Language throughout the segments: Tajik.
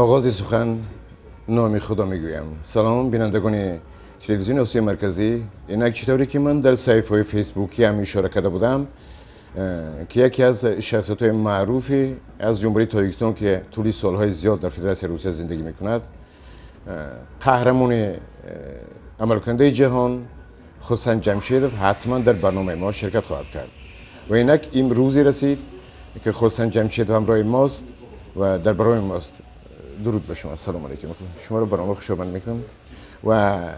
Оғози сухан номи Худо мегӯям. Салом, бинандагони телевизиони Осиёи Марказӣ. Инак, чӣ ки ман дар саҳифаҳои фейсбукӣ ҳам ишора карда будам, ки яке аз шахсиятҳои маъруфи аз Ҷумҳурии Тоҷикистон, ки тӯли солҳои зиёд дар Федератсияи Русия зиндагӣ мекунад, қаҳрамони амалкунандаи ҷаҳон Хурсанд Ҷамшедов ҳатман дар барномаи мо ширкат хоҳад кард. Ва инак имрӯзе расид, ки Хурсанд Ҷамшедов ҳамроҳи мост ва дар барномаи мост. Дуруд ба шумо, ассалому алайкум. Шуморо барнома хушомад мекунам. Ва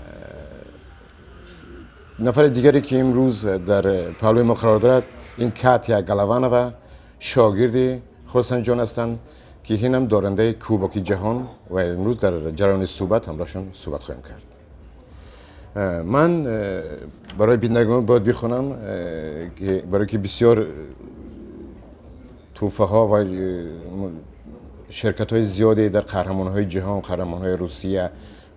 нафари дигаре, ки имрӯз дар паҳлӯи мо қарор дорад, ин Катя Голованова, шогирди Хурсандҷон ҳастанд, ки ҳинам дорандаи Кубоки ҷаҳон, ва имрӯз дар ҷараёни суҳбат ҳамроҳшон суҳбат хоҳем кард. Ман барои бинандагон бояд бихонам, барое ки бисёр тӯҳфаҳо ва ширкатҳои зиёде дар қаҳрамонҳои ҷаҳон, қаҳрамонҳои Русия,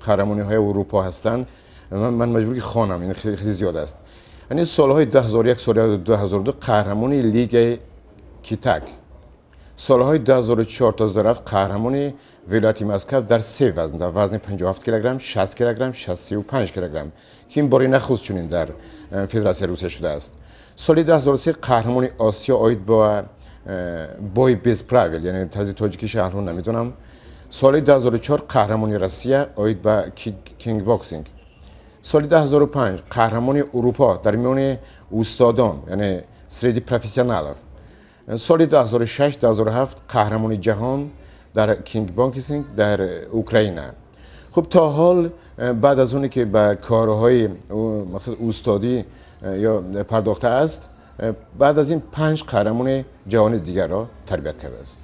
қаҳрамониҳои Аврупо ҳастанд. Ман маҷбур ки хонам, ин хеле зиёд аст. Яъне солҳои 2001, соли 2002 қаҳрамони лигаи Китак, солҳои 2004 то 2007 қаҳрамони вилояти Москва дар се вазн, дар вазни 57 килограмм, 60 килограмм, 65 килограмм, ки ин бори нахуст чунин дар Федератсияи Русия шудааст. Соли 2003 қаҳрамони Осиё оид ба бой без правил, яъне тарзи тоҷикиша ҳанӯз намедонам. Соли 2004 қаҳрамони Россия оид ба кикбоксинг. Соли 2005 қаҳрамони Урупо дар миёни устодон, яъне среди профессионалов. Соли 2006-2007 қаҳрамони ҷаҳон дар кикбоксинг дар Украина. Хуб, то ҳол баъд аз оне ки ба корҳои мақсад устодӣ ё пардохтааст, баъд аз ин панҷ қаҳрамони ҷаҳони дигарро тарбият кардааст.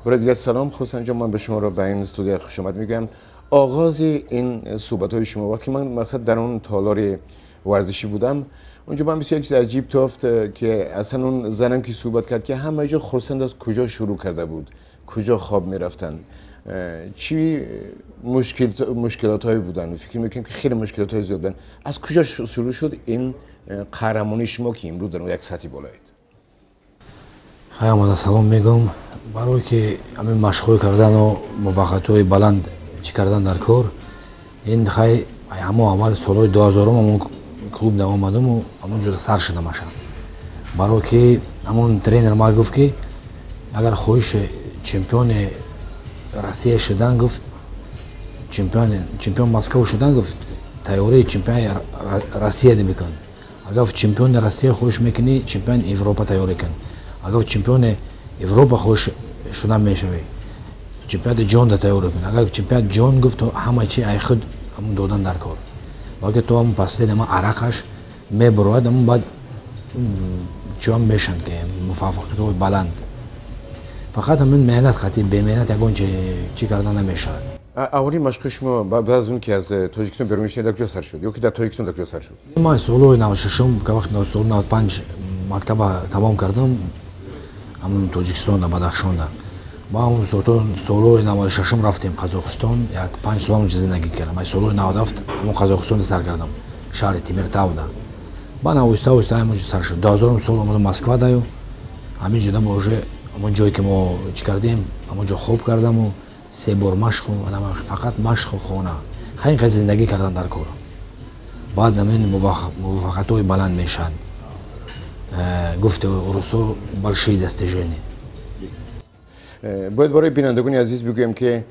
Бори дигар салом, Хурсандҷон, ман ба шуморо ба ин студия хушомад мегӯям. Оғози ин суҳбатҳои шумо, вақте ки ман мақсад дар он толори варзишӣ будам, онҷо ман бисёр чиз аҷиб тофт, ки аслан он занам ки суҳбат кард, ки ҳама ҷо Хурсанд аз куҷо шурӯъ карда буд, куҷо хоб мерафтанд, чӣ мушкилотҳое буданд. Фикр мекунем, ки хеле мушкилотҳои зиёд буданд. Аз куҷо шурӯъ шуд ин қаҳрамонии шумо, ки имрӯз дар як сатҳи болоед? Хай, омада салом мегӯм. Барое ки ҳамин машқҳои кардану муваффақиятҳои баланд чӣ кардан дар кор, ин хай ҳамо аввал солҳои 2000-ум ҳамон клуб да омадаму ҳамон ҷода сар шудам аша. Барое ки ҳамон тренер ма гуфт, ки агар хоҳиши чемпиони Россия шудан, гуфт, чемпион Москва шудан, гуфт, тайёрии чемпиони Россия бикун. Агар чемпиони Россия хоҳиш мекунӣ, чемпиони Европа тайёрӣ кун. Агар чемпиони Европа хоҳиш шудан мешавӣ, чемпионати ҷаҳонда тайёрӣ кун. Агар чемпионати ҷаҳон, гуфт, ҳама чи ай худ ҳамон додан дар кор, балки то ҳамон последний ама арақаш мебурояд, ҳамон баъд чиҳам мешанд, ки муваффақиятҳои баланд фақат ҳамин меҳнат хати, бемеҳнат ягон чӣ кардан намешавад. Аввалин машқи шумо баъд аз он ки аз Тоҷикистон берун шудед, дар куҷо сар шуд ё ки дар Тоҷикистон дар куҷо сар шуд? Ман солҳои 96-ум, вақти соли 95 мактаба тамом кардам, ҳамон Тоҷикистонда, Бадахшонда, ма ҳамон солҳои 96-ум рафтем Қазоқистон, як 5 сол ҳамонҷо зиндагӣ кардам. Ай солҳои 97 ҳамон Қазоқистонда сар кардам, шаҳри Темиртавда. Баъд оҳиста оҳиста ҳамонҷо сар шуд. 2000-ум сол омадам Москва даю, ҳамин ҷода уже ҳамон ҷое ки мо чӣ кардем, ҳамон ҷо хоб кардаму се бор машқу, фақат машқу, хона, хай хай зиндагӣ кардан дар кор. Баъд ҳамин муваффақиятҳои баланд мешаванд, гуфти русо, большие достижения. Бояд барои бинандагони азиз бигӯем, ки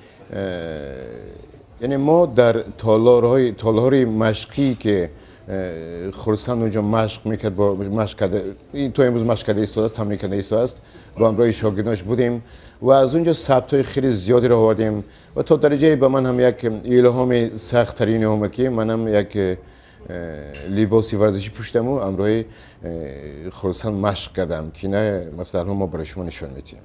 яъне мо дар толори машқӣ, ки Хурсанд онҷо машқ мекард, бо машқ карда, то имрӯз машқ карда истодааст, тамрин карда истодааст, бо ҳамроҳи шогирдонаш будем ва аз онҷо сабтҳои хеле зиёдеро овардем ва то дараҷае ба ман ҳам як илҳоми сахттарине омад, ки манам як либоси варзишӣ пӯшидаму ҳамроҳи Хурсанд машқ кардам, ки на масалан мо барои шумо нишон медиҳем.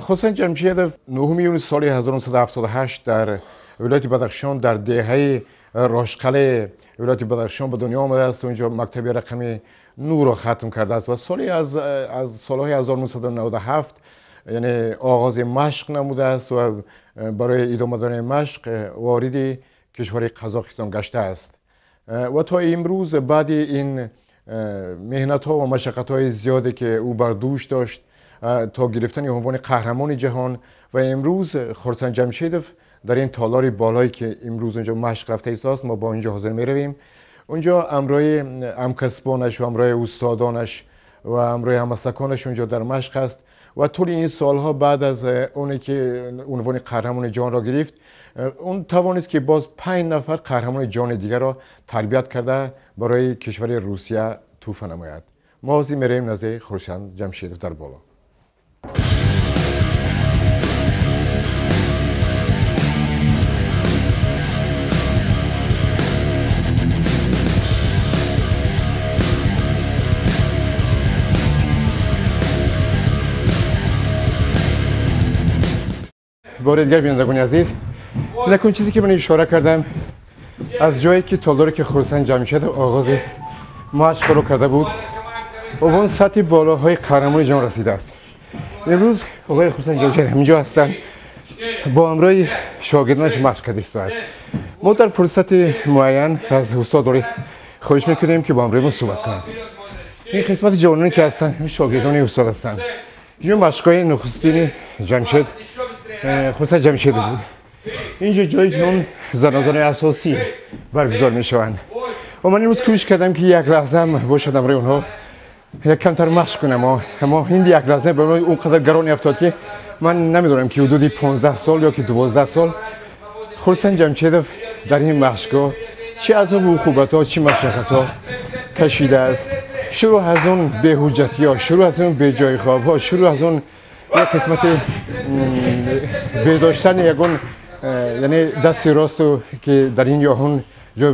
Хурсанд Ҷамшедов 9 июни соли 1978 дар вилояти Бадахшон, дар деҳаи Рошқале вилояти Бадахшон ба дунё омадааст. Онҷо мактаби рақами 9-ро хатм кардааст ва соли аз солҳои 1997 яъне оғози машқ намудааст ва барои идома додани машқ вориди кишвари Қазоқистон гаштааст. Ва то имрӯз баъди ин меҳнатҳо ва машаққатҳои зиёде, ки ӯ бар дӯш дошт. تا گرفتن عنوان قهرمان جهان و امروز خرسند جمشیدوف در این تالار بالایی که امروز اونجا مشق رفته است، ما با اونجا حاضر میرویم. اونجا امرای همکسبانش و امرای استادانش و امرای همسلکانش اونجا در مشق است و طول این سالها بعد از اونی که عنوان قهرمان جهان را گرفت، اون توانست که باز 5 نفر قهرمان جهان دیگر را تربیت کرده برای کشور روسیه تحفه نماید. ما حاضر میرویم نزد خرسند جمشیدوف در بالا. بار دیگر بینندگان عزیز، نکن چیزی که من اشاره کردم از جایی که تالاری که خرسند جمشید آغاز مشق رو کرده بود و اون سطح بالاهای قهرمان جهان رسیده است. امروز آقای خرسند جمشید همینجا هستند، با همراه شاگردانش مشق کرده است. ما در فرصت معین از استاد داری خواهش میکنیم که با همراه ما صحبت کنند. این قسمت جوانانی که هستند این شاگردان استاد هستند. اینجا مشقای نخستین جمشید خرسند جمشید بود. اینجا جایی که اون زنازان اساسی برگزار میشوند و من امروز کوشش کردم که یک لحظه هم باشد همراه اونها یک کمتر مشق کنم، اما این یک لحظه به من اونقدر گران افتاد که من نمیدونم که حدود 15 سال یا که 12 سال خرسند جمشیدوف در این مشقگاه چه عذاب و عقوبت‌ها، چه مشقت‌ها کشیده است. شروع از اون بی‌حجتی‌ها، شروع از اون بی‌جای خواب‌ها، شروع از اون یک قسمت بداشتن یگون، یعنی دست راست که در این یا اون جا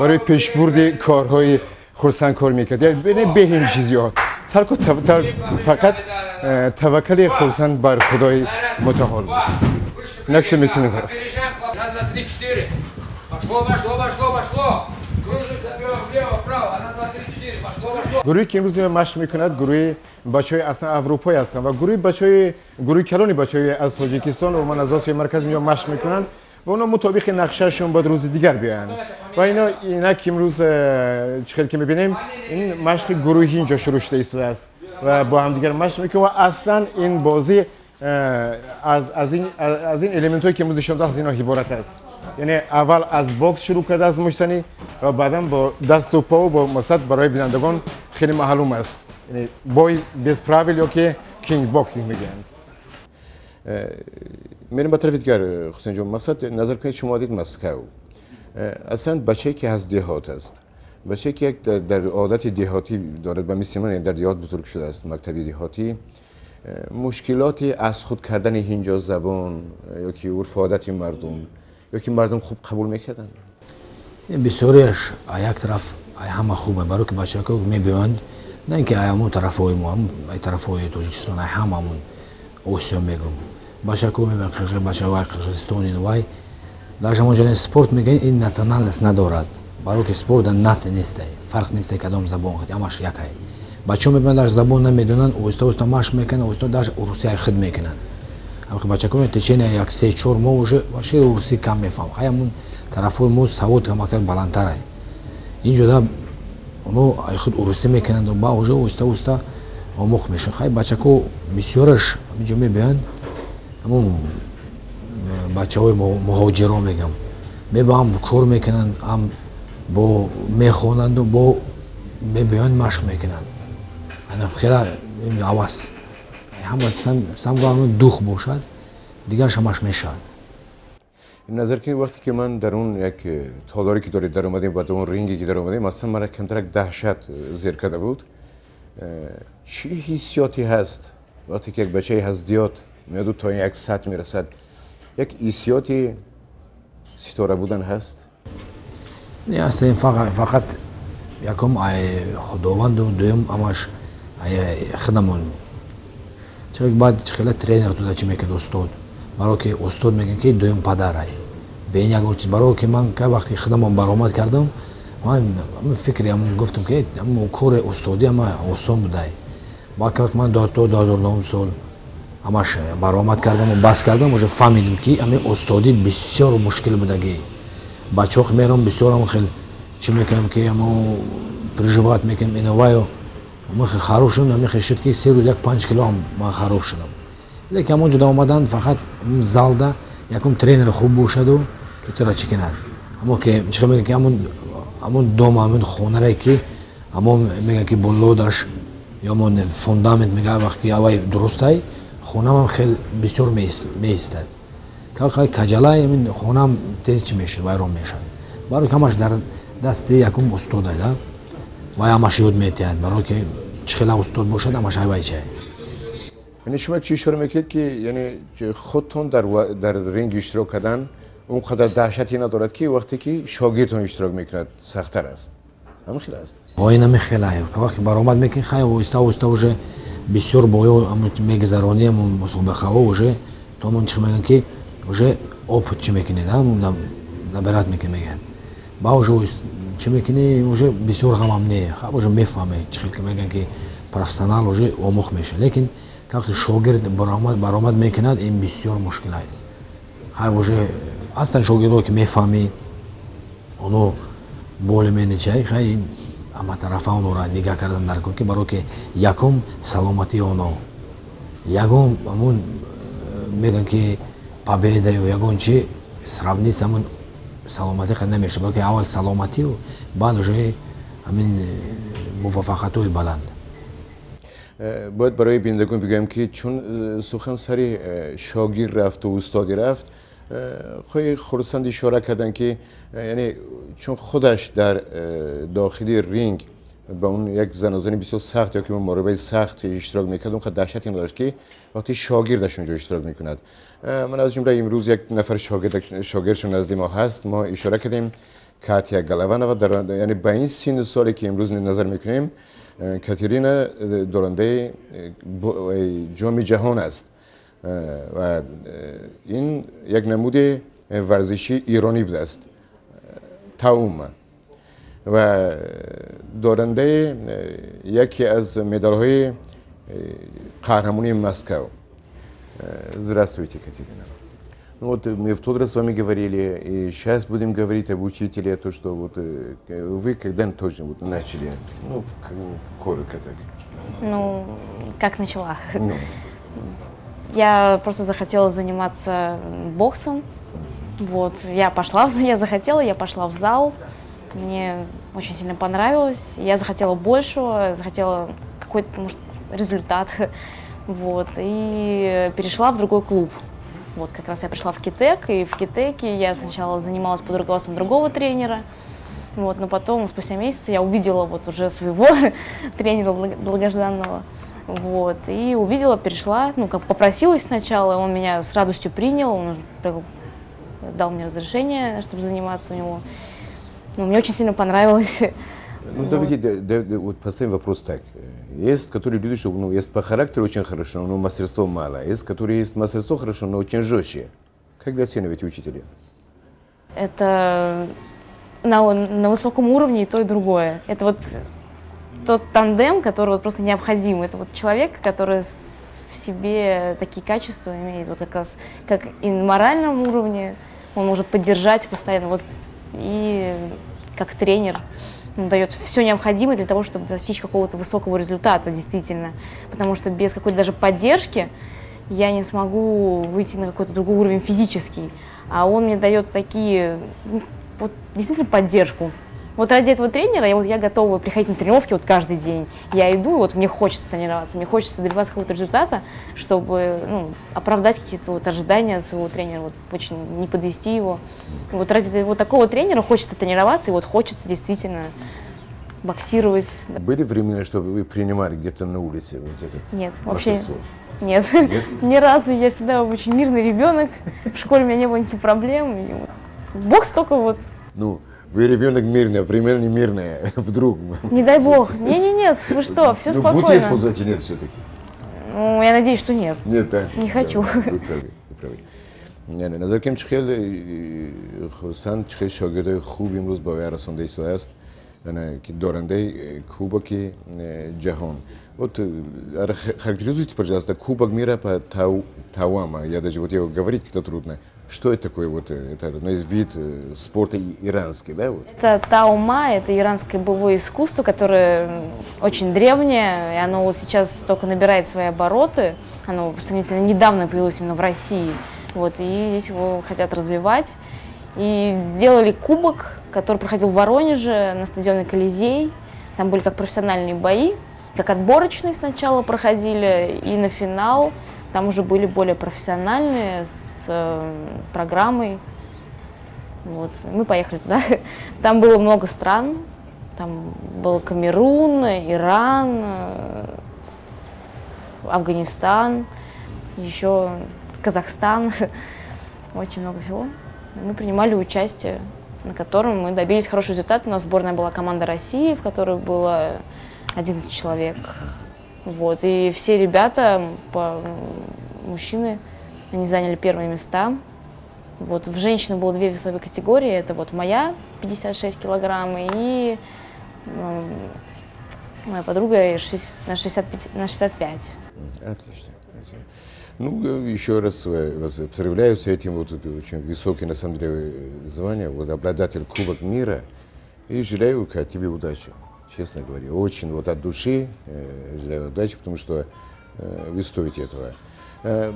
برای پیشبرد کارهای خرسند کار میکرد، یعنی به این چیزی ها ترک فقط توکل خرسند بر خدای متعال بود. نقش میکنه. گروهی که امروز مشق میکند گروه بچهای اصلا اروپایی هستند و گروه بچهای گروه کلانی بچهای از تاجیکستان و من از آسیای مرکز میان مشق میکنند و اونا مطابق نقشهشون باید روز دیگر بیان و اینا اینک امروز چه که میبینیم این مشق گروهی اینجا شروع شده ایستاده است و با هم دیگر مشق میکنه و اصلا این بازی از این المنت هایی که امروز نشان داد از اینا عبارت است. یعنی اول از باکس شروع کرده از مشتنی و بعدا با دست و پا و با مسد برای بینندگان خیلی معلوم است، یعنی бой без правил یا که کینگ باکسینگ میگن. میریم به طرف دیگر. حسین جان، مقصد نظر کنید شما دید مسکو اصلا بچه که از دهات است، بچه که یک در عادت دهاتی دارد، به مثل من در دهات بزرگ شده است، مکتبی دهاتی، مشکلات از خود کردن اینجا زبان یا که عرف عادت مردم یا که مردم خوب قبول میکردن؟ بسیاریش یک طرف همه خوبه، برای که بچه‌ها میبینند نه اینکه همون طرفهای ما، هم طرفهای تاجیکستان، هم همون آسیا میگم بچه‌ها میبینند، بچه‌های قرقیزستان این وای در همونجا спорт میگن این национальность ندارد، برای که спорт در нация نیست، فرق نیست کدام زبان خود همش یکه. بچه‌ها میبینند در زبان نمیدونن، اوستا اوستا مشق میکنن، اوستا در روسیه خود میکنن. اما بچه‌ها течение یک 3-4 ماه уже вообще русӣ кам мефаҳм. Хай ҳамун тарафҳои мо савод камактар баландтар. Инҷода оно худ урусӣ мекунанд ва уже оҳиста оҳиста омӯхт мешаванд. Хай бачако бисёраш ҳаминҷо мебиёянд, ҳамун бачаҳои муҳоҷиро мегам, мебиёянд кор мекунанд, ҳам бо мехонанду бо мебиёянд машқ мекунанд. Ана хела ҳавас ҳама самго дух бошад, дигараш ҳамаш мешавад. نظر کنید وقتی که من در اون یک تالاری که دارید در اومدیم و در اون رینگی که در اومدیم، اصلا مرا کمتر یک دهشت زیر کرده بود. چی حسیاتی هست وقتی که یک بچه هزدیات میاد و تا این یک سطح میرسد، یک حسیاتی ستاره بودن هست؟ نه اصلا فقط یکم خداوند و دوم همش خودمون. چون بعد خیلی тренер تو چی میکرد استاد، برای که استاد میگن که دوم پدر به این یک چیز، برای که من که وقتی خودم برآمد کردم من فکری هم گفتم که هم کار استادی هم آسان بوده. بعد که من تا 2009 سال همش برآمد کردم و بس کردم، уже فهمیدم که همه استادی بسیار مشکل بودگی. بچه‌ها میرم بسیار هم خیلی چی میکنم که همو переживать میکنم اینو وایو Ман хароб шудам, мехе шуд ки 3 рӯз як 5 кило ҳам ман хароб шудам. Лекин ҳамон ҷо омадан фақат залда якум тренер хуб бошаду ки тура чӣ кунад. Ҳамо ки чӣ мегӯянд, ки ҳамон дом, ҳамон хонарае ки ҳамон мегӯянд, ки бунёдаш ё ҳамон фундамент мега, вақт ки авай дурустай, хонамам хел бисёр меистад. Каҷалай, ҳамин хонам тез чӣ мешуд, вайрон мешавад. Барои ҳамаш дар дасти якум устодай да, вай ҳамаш ёд метиҳад. Барои ки чӣ хела устод бошад, ҳамаш ҳайвай чай. Яъне шумо як чи ишора мекунед, ки яъне худтон дар ринг иштирок кардан он қадар даҳшате надорад, ки вақте ки шогирдтон иштирок мекунад, сахттар аст. Ҳамин хел аст? Ой, намихела. Вақте баромад мекунӣ, хай, оҳиста оҳиста уже бисёр боё мегузаронӣ, мусобиқаҳо, уже то ҳамон чӣ мегӯянд, ки уже опыт чӣ мекунед, набирать мекунӣ мегӯянд. Ба уже чӣ мекунӣ, уже бисёр ғамам не, уже мефаҳмӣ, чӣ хел ки мегӯянд, ки профессионал уже омӯх мешавад. Лекин вақте шогирд баромад мекунад, ин бисёр мушкил аст. Хай, уже ҳастанд шогирдҳое ки мефаҳмӣ, оно более-менее чай. Хай, ин ҳаматарафа онора нигаҳ кардан дар кор, ки барое ки якум саломатии оно, ягон ҳамун мегӯянд, ки победа ё ягон чи сравнить ҳамун саломатӣ қад намешавад. Барое ки аввал саломатию, баъд уже ҳамин муваффақиятҳои баланд. Бояд барои бинандагон бигӯям, ки чун сухан сари шогирд рафту устодӣ рафт, хоҳи Хурсанд ишора карданд, ки яъне чун худаш дар дохили ринг ба он як занозани бисёр сахт ё ки муҳорибаи сахт иштирок мекард, он қадр даҳшате надошт, ки вақте шогирдаш онҷо иштирок мекунад. Ман аз ҷумла имрӯз як нафар шогирдшон назди мо ҳаст. Мо ишора кардем, Катя Голованова. Яъне ба ин синну соле ки имрӯз назар мекунем, Катерина дорандаи ҷоми ҷаҳон аст ва ин як намуди варзиши иронӣ будааст тауман ва дорандаи яке аз медалҳои қаҳрамонии Москав. Здравствуйте, Катерина. Ну вот мы в тот раз с вами говорили, и сейчас будем говорить об учителе, то, что вот вы когда тоже вот начали, ну, коротко так. Ну, как начала? Ну. Я просто захотела заниматься боксом. Вот, я пошла, я захотела, я пошла в зал. Мне очень сильно понравилось. Я захотела большего, захотела какой-то, может, результат. Вот, и перешла в другой клуб. Вот, как раз я пришла в Китек, и в Китеке я сначала занималась под руководством другого тренера, вот, но потом, спустя месяц, я увидела вот уже своего тренера долгожданного, вот, и увидела, перешла, ну, как попросилась сначала, он меня с радостью принял, он дал мне разрешение, чтобы заниматься у него. Ну, мне очень сильно понравилось. Ну, давайте да, вот поставим вопрос так. Есть, которые люди, что, ну, есть по характеру очень хорошо, но мастерство мало. Есть, которые есть мастерство хорошо, но очень жестче. Как вы оцениваете учителя? Это на высоком уровне и то, и другое. Это вот тот тандем, который вот просто необходим. Это вот человек, который в себе такие качества имеет, вот как раз как и на моральном уровне, он может поддержать постоянно, вот и как тренер он дает все необходимое для того, чтобы достичь какого-то высокого результата, действительно. Потому что без какой-то даже поддержки я не смогу выйти на какой-то другой уровень физический. А он мне дает такие, ну, вот, действительно поддержку. Вот ради этого тренера я, вот, я готова приходить на тренировки вот каждый день. Я иду, вот мне хочется тренироваться, мне хочется добиваться какого-то результата, чтобы, ну, оправдать какие-то вот ожидания своего тренера, вот, очень не подвести его. Вот ради вот такого тренера хочется тренироваться, и вот хочется действительно боксировать. Были времена, что вы принимали где-то на улице вот это? Нет, вообще нет. Нет? Ни разу. Я всегда очень мирный ребенок. В школе у меня не было никаких проблем. И вот бокс только вот. Ну, вы ребенок мирный, времена не мирные, вдруг. Не дай бог. Не, нет, вы что, все ну, спокойно. Будете использовать или нет все-таки? Ну, я надеюсь, что нет. Нет, да? Не хочу. Вы правы, вы правы. Яъне назар кем чӣ хел Хурсанд, чӣ хел шогирдои хуб имрӯз ба вай расонда истодааст, ки дорандаи Кубоки ҷаҳон. Вот характеризуйте, пожалуйста, Кубок мира по Тауама. Я даже вот его говорить как-то трудно. Что это такое? Вот, это вид спорта иранский, да? Вот? Это таума, это иранское боевое искусство, которое очень древнее, и оно вот сейчас только набирает свои обороты. Оно сравнительно недавно появилось именно в России. Вот, и здесь его хотят развивать. И сделали кубок, который проходил в Воронеже на стадионе «Колизей». Там были как профессиональные бои, как отборочные сначала проходили, и на финал там уже были более профессиональные, с программой. Вот. Мы поехали туда. Там было много стран. Там был Камерун, Иран, Афганистан, еще Казахстан. Очень много всего. Мы принимали участие, на котором мы добились хорошего результата. У нас сборная была команда России, в которой было 11 человек. Вот. И все ребята, мужчины, они заняли первые места. Вот. В женщинах было две весовые категории. Это вот моя 56 килограмм и моя подруга на 65. Отлично. Ну, еще раз вас поздравляю с этим вот очень высоким, на самом деле, званием, вот, обладатель Кубок мира. И желаю тебе удачи, честно говоря. Очень вот от души желаю удачи, потому что вы стоите этого.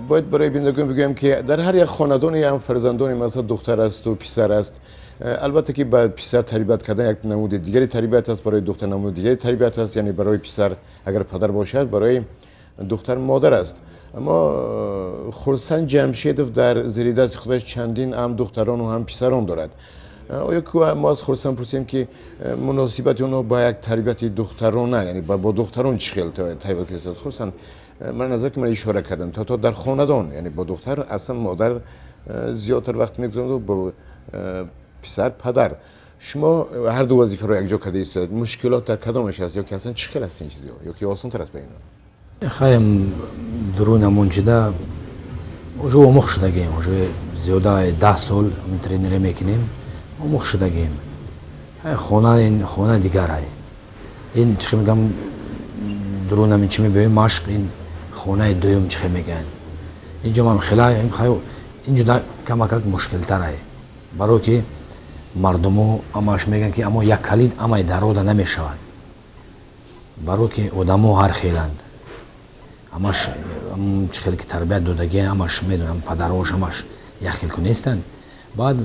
Бояд барои бинандагон бигӯям, ки дар ҳар як хонадоне ҳам фарзандоне, масалан, духтар аст ва писар аст. Албатта ки ба писар тарбият кардан як намуди дигари тарбият аст, барои духтар намуди дигари тарбият аст. Яъне барои писар агар падар бошад, барои духтар модар аст. Аммо Хурсанд Ҷамшедов дар зери дасти худаш чандин ҳам духтарон ва ҳам писарон дорад. Оё ки мо аз Хурсанд пурсем, ки муносибати онҳо ба як тарбияти духтарона, яъне бо духтарон чӣ хел тарбият кардааст? Хурсанд, ман назар ки ман ишора кардам, то дар хонадон, яъне бо духтар аслан модар зиёдтар вақт мегузаронад, бо писар падар. Шумо ҳар ду вазифаро якҷо карда истодаед, мушкилот дар кадомаш аст, ё ки аслан чӣ хел аст ин чизҳо, ё ки осонтар аст ба инҳо? Хаем дурунамон чида уже омӯхт шудагем, уже зиёда 10 сол тренерӣ мекунем, омӯхт шудагем. Хона ин хона дигарай. Ин чӣ мегам, дурунам чӣ мебиёем машқ, ин хонаи дуюм чӣ мегӯянд. Инҷо ман хела инҷо камакак мушкилтарай. Барои ки мардумо ҳамааш мегӯянд, ки аммо як калид ҳамаи дарода намешавад. Барои ки одамо ҳар хеланд. Ҳамаш чӣ хеле ки тарбият додагӣ, ҳамаш медонам, падарош ҳамаш як хел ку нестанд. Баъд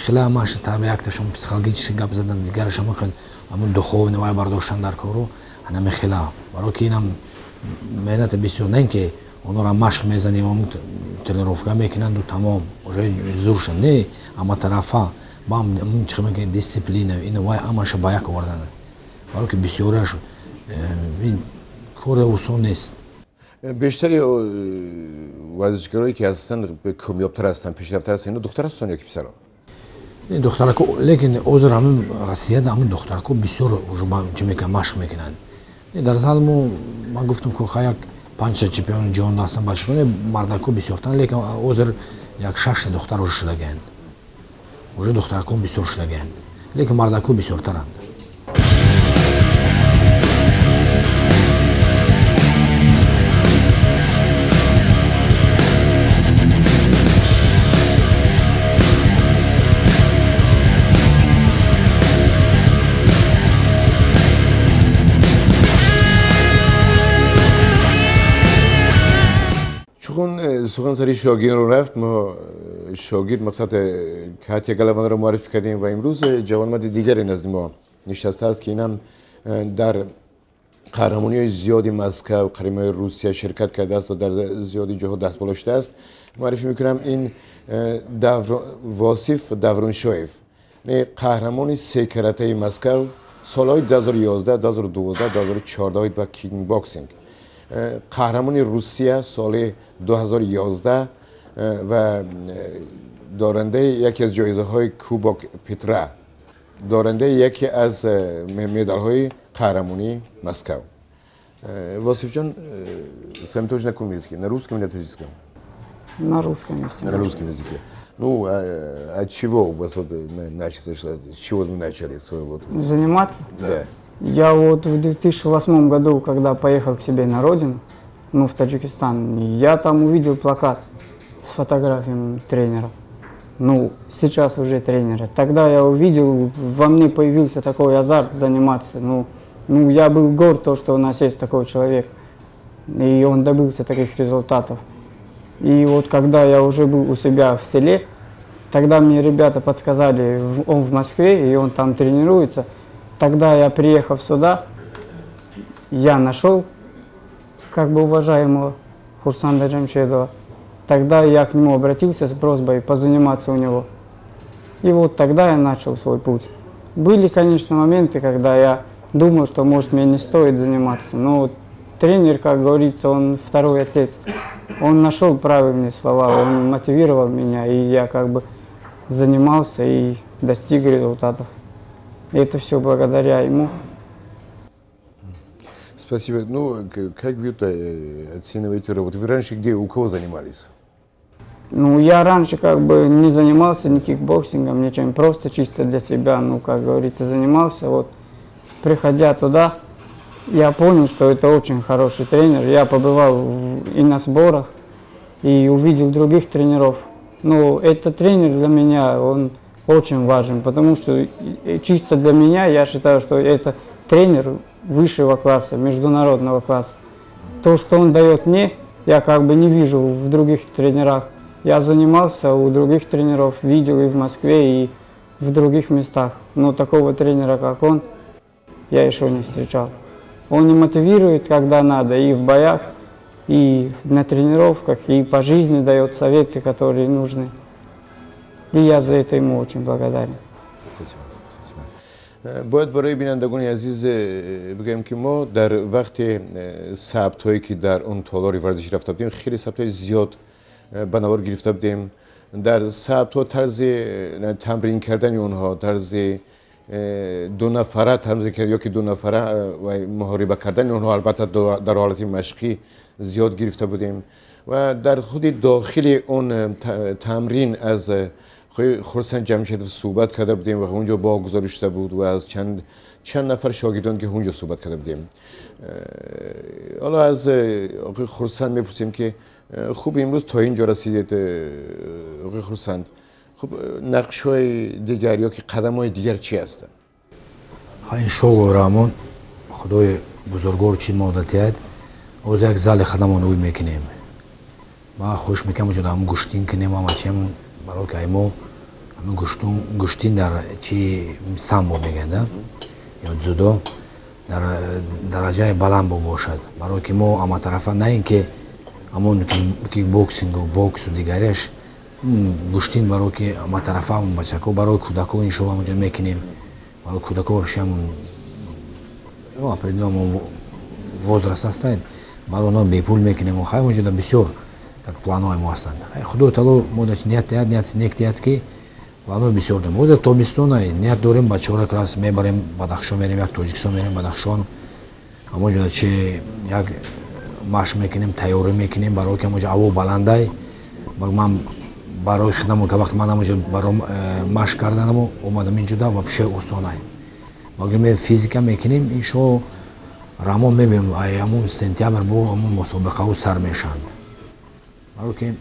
хела ҳамаш якташон психологически гап задан, дигараш ҳамон духовный вай бардоштан дар кору, ҳанами хела. Барои ки инам меҳнати бисёр, на ин ки онҳоро машқ мезанӣ, тренировка мекунанду тамом, уже зуршан. Не, ҳама тарафа бам чӣ мегӯянд, дисциплина, ин вай ҳамаша ба як овардан. Барои ки бисёриаш ин кори осон нест. Бештари варзишгарое ки ҳастанд, комёбтар ҳастанд, пешрафтар ҳастанд, инҳо духтар ҳастанд ё ки писарон? Духтарако, лекин ҳозир ҳамин Россияда ҳамин духтарако бисёр уже чӣ мекунанд, машқ мекунанд. Дар зал мо ман гуфтам, ки як 5 чемпиони ҷаҳон ҳастанд, бачаконе мардако бисёртанд, лекин ҳозир як 6 духтар уже шудаганд. Уже духтарако бисёр шудаганд, лекин мардако бисёртаранд. Сухан сари шогирд рафт, мо шогирд мақсад Катя Галаванро муаррифӣ кардем ва имрӯз ҷавонмарди дигаре назди мо нишастааст, ки инам дар қаҳрамониҳои зиёди Москав, қаҳрамониҳои Русия ширкат кардааст ва дар зиёди ҷоҳо дастболо шудааст. Муаррифӣ мекунам ин Восиф Давроншоев, қаҳрамони секаратаи Москав солҳои 2011, 2012, 2014 ба кикбоксинг, қаҳрамони Русия соли 2011 ва дорандаи яке аз ҷоизаҳои Кубок Петра, дорандаи яке аз медалҳои қаҳрамонии Москав. Восифҷон, с вами тоже на каком языке? На русском или на таджикском? На русском языке. На русском языке. Ну, от чего у вас вот началось, с чего вы начали свою вот... Заниматься? Да. Я вот в 2008 году, когда поехал к себе на родину, ну, в Таджикистан, я там увидел плакат с фотографиями тренера. Ну, сейчас уже тренера. Тогда я увидел, во мне появился такой азарт заниматься. Ну, я был горд, то, что у нас есть такой человек. И он добился таких результатов. И вот когда я уже был у себя в селе, тогда мне ребята подсказали, он в Москве, и он там тренируется. Тогда я, приехав сюда, я нашел как бы уважаемого Хурсанда Джамшедова. Тогда я к нему обратился с просьбой позаниматься у него. И вот тогда я начал свой путь. Были, конечно, моменты, когда я думал, что, может, мне не стоит заниматься. Но вот тренер, как говорится, он второй отец. Он нашел правильные слова, он мотивировал меня, и я как бы занимался и достиг результатов. И это все благодаря ему. Спасибо. Ну, как вы это оцениваете работу? Вы раньше где, у кого занимались? Ну, я раньше как бы не занимался ни кикбоксингом, ничем, просто чисто для себя, ну, как говорится, занимался. Вот, приходя туда, я понял, что это очень хороший тренер. Я побывал и на сборах, и увидел других тренеров. Ну, этот тренер для меня, он очень важен, потому что чисто для меня, я считаю, что это тренер высшего класса, международного класса. То, что он дает мне, я как бы не вижу в других тренерах. Я занимался у других тренеров, видел и в Москве, и в других местах. Но такого тренера, как он, я еще не встречал. Он и мотивирует, когда надо, и в боях, и на тренировках, и по жизни дает советы, которые нужны. И я за это ему очень благодарен. Спасибо. Бояд барои бинандагони азиз бигӯем, ки мо дар вақти сабтҳое, ки дар он толори варзишӣ рафта будем, хеле сабтҳои зиёд ба навор гирифта будем. Дар сабтҳо тарзи тамрин кардани онҳо, тарзи дунафара тамрин ё ки дунафара муҳориба кардани онҳо, албатта дар ҳолати машқӣ, зиёд гирифта будем ва дар худи дохили он тамрин аз Хурсанд Ҷамшедов суҳбат карда будем ва онҷо бо гузориш шуда буд ва аз чанд нафар шогирдон, ки онҷо суҳбат карда будем. Ҳоло аз оқои Хурсанд мепурсем, ки хуб, имрӯз то инҷо расидед, оқои Хурсанд, хуб, нақшҳои дигар ё ки қадамҳои дигар чӣ ҳастанд? Иншолло, Раҳмон, Худои бузургвор чӣ модатият, ҳозир як зали худамон ӯй мекунем. Ма хуш мекунам, уҷо ҳам гӯштин кунем, ҳама чиам, барои ки мо ҳамин гӯштин дар чи самбо мегӯянд ё дзюдо дар дараҷаи баланд бошад, барое ки мо ҳаматарафа, на ин ки ҳамон кикбоксингу боксу дигареш, гӯштин, барое ки ҳаматарафа бачако, барои кӯдако, иншолло, ҳамонҷо мекунем барои кӯдако. Вообще ҳамон определённый возраст ҳастанд, барои онҳо бепул мекунем. Хай, онҷо бисёр так планҳои мо ҳастанд. Худои таоло мо ният диҳад, ният нек диҳад, ки планҳои бисёр дорем. Ҳозир тобистона ният дорем, бачаҳоро как мебарем Бадахшон, мерем як Тоҷикистон, мерем Бадахшон, ҳамонҷо чи як машқ мекунем, тайёрӣ мекунем, барои ки ҳамонҷо ҳаво баландай. Ман барои хидам, ка вақт ман ҳамонҷо баро машқ карданаму омадам инҷода, вообще осонай. Ме физика мекунем, иншо Раҳмон, мебинем, ҳамун сентябр бо ҳамун мусобиқаҳо сар мешаванд, барои ки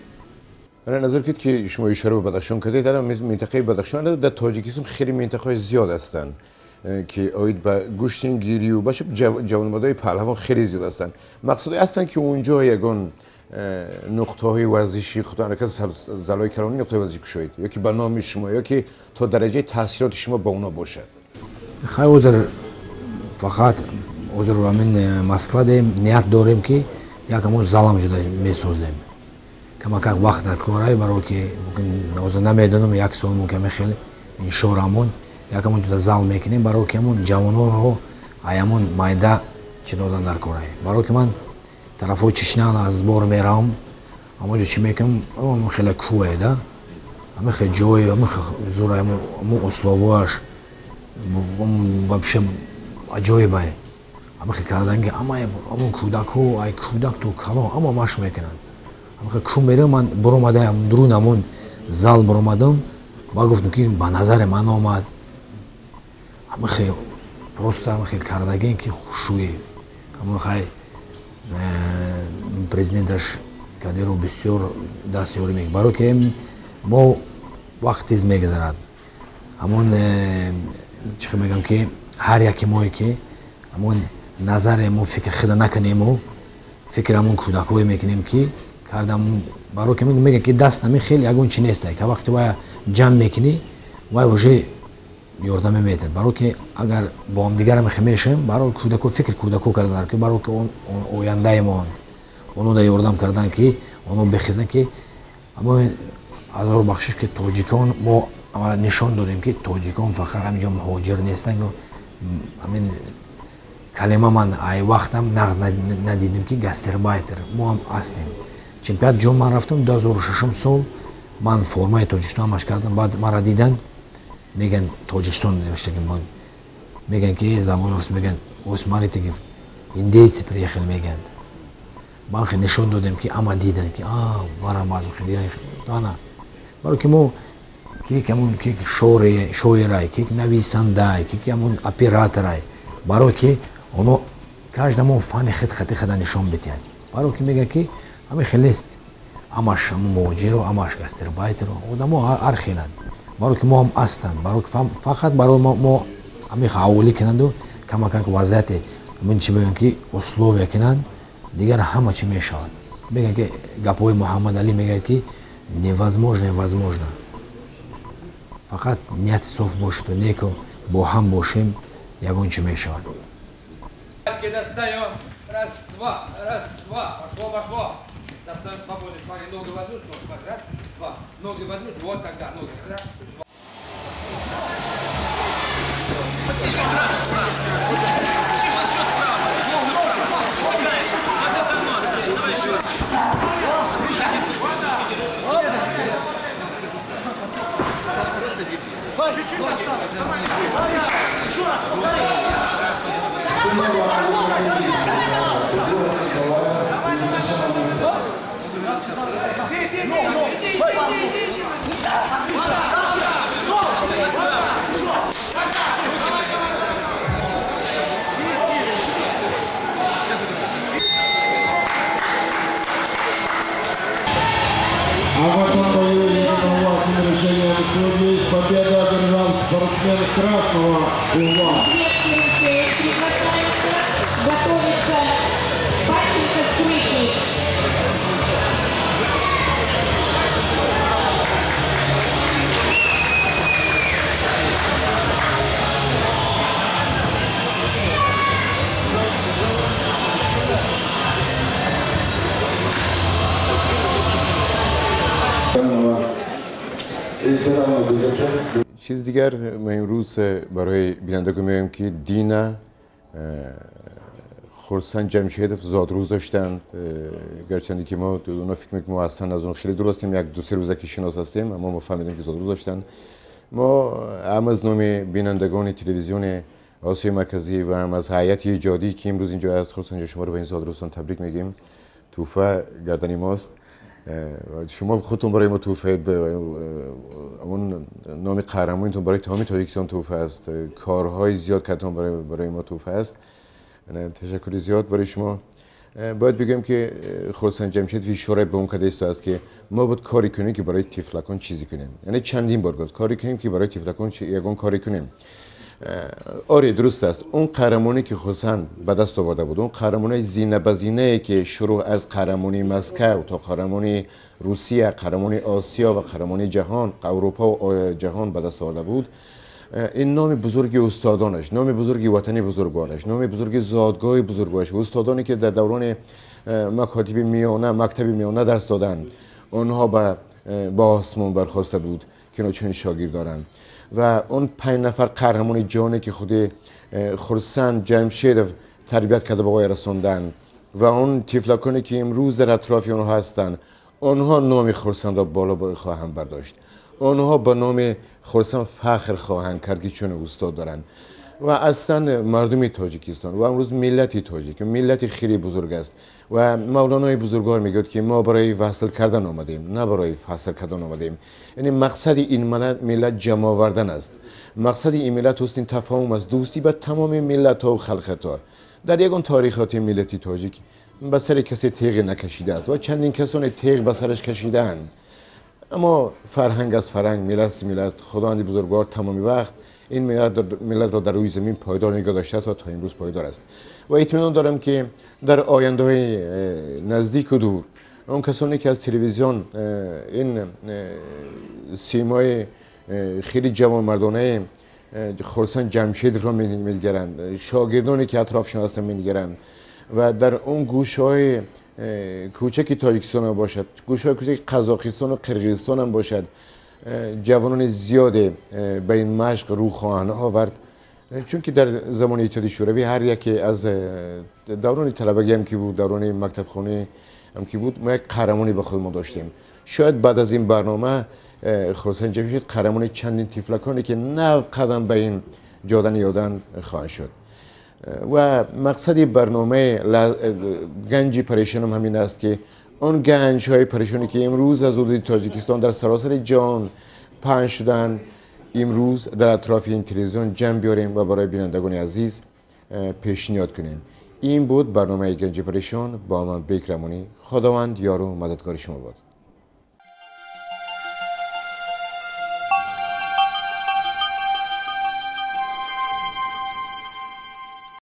назар кунед, ки шумо ишора ба Бадахшон кардед, дар минтақаи Бадахшон, дар Тоҷикистон хеле минтақаҳои зиёд ҳастанд, ки оид ба гӯштингирию баша ҷавонмардои паҳлавон хеле зиёд ҳастанд. Мақсуде ҳастанд, ки унҷо ягон нуқтаҳои варзиши худо залои калони нуқтаҳои варзишӣ кушоед ё ки ба номи шумо, ё ки то дараҷаи таъсироти шумо ба оно бошад? Хай, ҳозир фақат ҳозир ҳамин Москва дем, ният дорем, ки як ҳамон залам ҷуда месозем. Камакак вақт корай, барое ки ҳозир намедонам, як сол мумкин, хеле, иншо Раҳмон, як ҳамон ҷуда зал мекунем, барое ки ҳамон ҷавононро ай ҳамон майда чӣ додан дар корай. Барое ки ман тарафҳои Чечня аз бор меравам, ҳамонҷо чӣ мекунам, хеле кӯе да, ҳамин хел ҷой, ҳамин зура, ҳамон условияш вообще аҷоибае. Ҳамин хел кардан, ки ҳамон кӯдакҳо, ай кӯдак то калон, ҳама машқ мекунанд. Ҳамин хел кӯ меравам, ман буромадаам, дурун ҳамон зал буромадам ва гуфтам, ки ба назари ман омад, ҳамин хел просто ҳамин хел кардагем, ки хушӯӣ. Ҳамон хай президенташ Кадиров бисёр даст ёрӣ мекунад, барое ки мо Вақт тез мегузарад. Ҳамон чӣ мегӯям ки ҳар яке мое ки ҳамон назаре мо фикр хида накунему, фикр ҳамон кӯдакҳое мекунем ки кардам, баро ки мегӯяд ки даст ҳамин хел ягон чи нестай, ка вақте вая ҷамъ мекунӣ, вай уже ёрдаме метиҳад. Баро ки агар бо ҳамдигар мехе мешавем, баро кӯдако фикр кӯдако кардан, ки баро ки он ояндаи моанд, оно да ёрдам кардан ки оно бехезанд, ки ҳамон азор бахшиш ки тоҷикон мо нишон додем ки тоҷикон фақат ҳаминҷо муҳоҷир нестанд. Ҳамин калима ман ай вақтам нағз надидем ки гастербайтер мо ҳам ҳастем. Чемпионат ҷон ман рафтам 2006 сол, ман формаи Тоҷикистон ҳамаш кардам, баъд маро дидан, мегӯянд Тоҷикистон навиштагим, мегӯянд ки забони рус мегӯянд, смотрите, индейцы приехали, мегӯянд. Ман хел нишон додем ки ама дидан ки мара баъд дидан, баро ки мо ки ҳамон ки шоирай, ки нависандай, ки ҳамон операторай, баро ки оно каждому фани хид хати хида нишон бидиҳад. Баро ки мегӯяд ки ҳамин хел нест, ҳамаш муҳоҷиро, ҳамаш гастербайтеро, одамо ҳар хеланд. Баро ки мо ҳам ҳастанд, баро ки фақат барои мо ҳамин ҳаволӣ кунанду камакак вазъияте ҳамин чи мегӯянд ки условия кунанд, дигар ҳама чи мешавад. Мегӯянд ки гапҳои Муҳаммад Али мегӯяд ки невозможно возможно, фақат нияти соф бошад, неку бо ҳам бошем, ягон чи мешавад. Раз, два, раз, два, пошло, пошло. Достаем свободный, смотри, ноги в одну сторону, смотри, раз, два, ноги в одну сторону, вот тогда, ноги, раз, два. Чуть-чуть осталось. Еще раз, повтори. А в этом бою единогласным решением судей победу одержал спортсмен красного угла. Готовится Пащенко Скрытник. چیز دیگر ما امروز برای بینندگان میگیم که دینا خرسند جمشیدов зодрӯз доштанд. Гарчанде ки мо اونا فکر میکنیم ما اصلا از اون خیلی دور هستیم، یک دو سه روزه که شناس هستیم، اما ما فهمیدیم که زادروز داشتند. ما هم از نام بینندگان تلویزیون آسیای مرکزی و هم از هیئت ایجادی که امروز اینجا از خرسند شما رو به این زادروزتون تبریک میگیم. توفه گردنی ماست. شما خودتون برای ما توفه، اون نام قهرمانیتون برای تمام تاجیکستان توفه است. کارهای زیاد کردتون برای ما توفه است. تشکر زیاد برای شما. باید بگم که خرسند جمشید اشاره به اون کرده است که ما باید کاری کنیم که برای تیفلکان چیزی کنیم. یعنی چندین بار گفت کاری کنیم که برای تیفلکان یگان کاری کنیم. آره درست است. اون قهرمانی که خرسند به دست آورده بود، اون قهرمانی زینه به زینه که شروع از قهرمانی مسکو تا قهرمانی روسیه، قهرمانی آسیا و قهرمانی جهان، اروپا و جهان به دست آورده بود، این نام بزرگ استادانش، نام بزرگ وطن بزرگوارش، نام بزرگ زادگاه بزرگوارش، استادانی که در دوران مکاتب میانه، مکتب میانه درس دادند، آنها به آسمان برخواسته بود که اینا چنین شاگرد دارند. و اون 5 نفر قهرمان جهانی که خود خرسند جمشید تربیت کرده به آقای رساندن و اون تیفلکانی که امروز در اطراف آنها هستند، آنها نام خرسند را بالا خواهند برداشت. آنها با نام خرسند فخر خواهند کرد که چون استاد دارند. و اصلا مردم تاجیکستان و امروز ملت تاجیک ملت خیلی بزرگ است و مولانای بزرگوار میگوید که ما برای وصل کردن آمدیم، نه برای فصل کردن آمدیم. یعنی مقصد این ملت جمع آوردن است. مقصد این ملت حسن تفاهم است، دوستی با تمام ملت ها و خلقت ها. در یگان تاریخات ملت تاجیک به سر کسی تیغ نکشیده است و چندین کسان تیغ به سرش کشیدند. اما فرهنگ از فرهنگ، ملت از ملت، خداوند بزرگوار تمامی وقت این ملت را در روی زمین پایدار نگاه داشته است و تا امروز پایدار است. و اطمینان دارم که در آینده های نزدیک و دور اون کسانی که از تلویزیون این سیمای خیلی جوانمردانه خرسند جمشید را می‌نگرند، شاگردانی که اطرافشان هستند می‌نگرند و در اون گوشه‌های کوچک تاجیکستان هم باشد، گوشه‌های کوچک قزاقستان و قرقیزستان هم باشد، جوانان زیاد به این مشق رو خواهند آورد. چون که در زمان اتحاد شوروی هر یکی از دوران طلبگی هم که بود، دوران مکتب خانه هم که بود، ما یک قهرمانی به خود ما داشتیم. شاید بعد از این برنامه خرسند جمشید قهرمان چندین تیفلکانی که نو قدم به این جاده نیادن خواهند شد. و مقصد برنامه گنج پریشان هم همین است که آن گنج های پریشانی که امروز از حدود تاجیکستان در سراسر جهان پهن شدن، امروز در اطراف این تلویزیون جمع بیاریم و برای بینندگان عزیز پیشنهاد کنیم. این بود برنامه گنج پریشان با من بیک رمانی. خداوند یار و مددگار شما باد.